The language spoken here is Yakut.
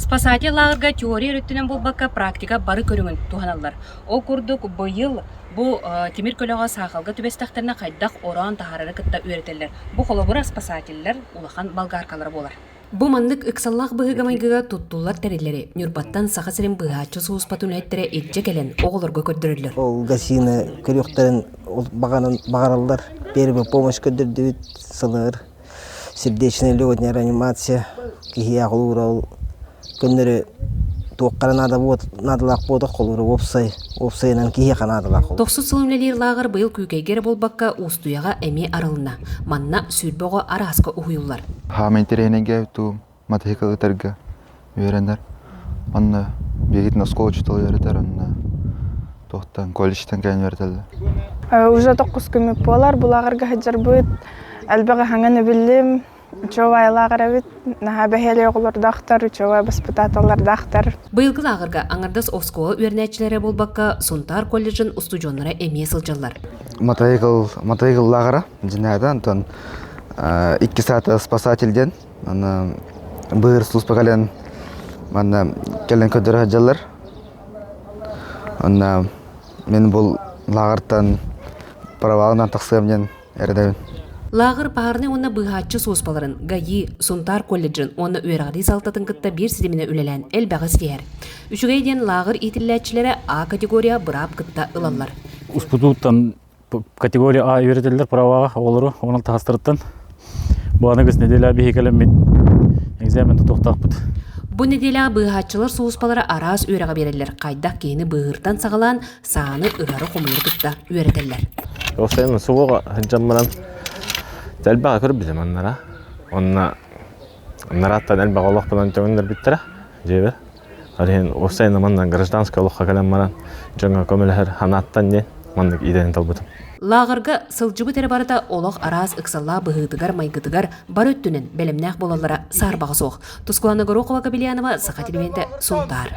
Спасатель лааҕырга теория өрүттүнэн буолбакка, практика бары көрүҥүн туһаналлар. Ол курдук, быйыл бу тимир көлөҕө саахалга түбэстэхтэринэ хайдах ороон таһаарары кытта үөрэтэллэр. Бу холобура спасателлэр улахан болгаркалара буолар. Бу маннык ыксаллаах быһыыга-майгыга туттуллар тэриллэри Ньурбаттан Саха сирин быыһааччы сулууспатын үлэһиттэрэ илдьэ кэлэн оҕолорго көрдөрөллөр. Ол гасины көрүөхтэрин баҕараллар. Первая помощь көрдөрдүбүт сылыгыр сердечная легочная реанимация киһиэхэ холуура ол көннөрү туохха эрэ наада наадалаах буолбатах холуура уопсай уопсайынан киһиэхэ наадалаах. Тохсус сыл үлэлиир лааҕыр быйыл Күүкэйгэ эрэ буолбакка Уустуйаҕа эмиэ арылынна. Манна 20 оҕо арааска уһуйуллар. Хаамай интэриэһинэйгэ туу матыһыка ытарга үөрэнэр. Онно биһигитин оскуола учуутала үөрэтэр, онно туохтан колледжтан кэлэн үөрэтэллэр. Уже тоххус күммүт буолар, бу лааҕырга сылдьарбыт элбэх аһаҥан эбиллим, Учуобай лааҕыр эбит, наһаа бэһиэлэй оҕолордоохтор, учуобай баспытааталлардаахтар. Быйылгы лааҕырга аҥардас оскуола үөрэнээччилэрэ буолбакка, Сунтаар колледжын устудьуоннара эмиэ сылдьаллар. Мотоцикл, мотоцикл лааҕыра дьиҥнээҕэ, онтон икки саата спасатель диэн, аны быыр служба кэлэн манна кэлэн көрдөрө сылдьаллар. Онно мин бу лааҕыртан провалынан тахсыам диэн эрэдэбин. Лааҕыр паарнай уонна быыһааччы суоспаларын ГАИ, Сунтаар колледжын уонна үөрэҕирии салалтатын кытта биир ситиминэн үлэлээн элбэҕи ситиһэр. Үчүгэй диэн лааҕыр иитиллээччилэрэ А категория быраап кытта ылаллар. Успутууттан категория А үөрэтэллэр праваҕа оҕолору онон таһастарыттан бу аныгыс нэдиэлэ биһи кэлэммит экзамен тутуохтаахпыт. Бу нэдиэлэҕэ быыһааччылар сулууспалара араас үөрэҕи биэрэллэр. Хайдах киһини быыһыыртан саҕалаан сааны ыһары хомуйары кытта үөрэтэллэр. Уопсайынан суоҕа сылдьан баран элбэҕи көрбүтүм аннара. Онно нарааттан элбэх олохпунан төҥүннэрбиттэрэ дьиэбэр. Ол иһин уопсайынан манна гражданскай олоххо кэлэн баран дьоҥҥо көмөлөһөр санааттан диэн маннык идэни талбытым. Лааҕырга сылдьыбыт эрэ барыта олох араас ыксаллаах быһыытыгар-майгытыгар бары өттүнэн бэлэмнээх буолаллара саарбаҕа суох. Тускулана Горохова-Кобельянова, Саха телевидениетэ, Сунтаар.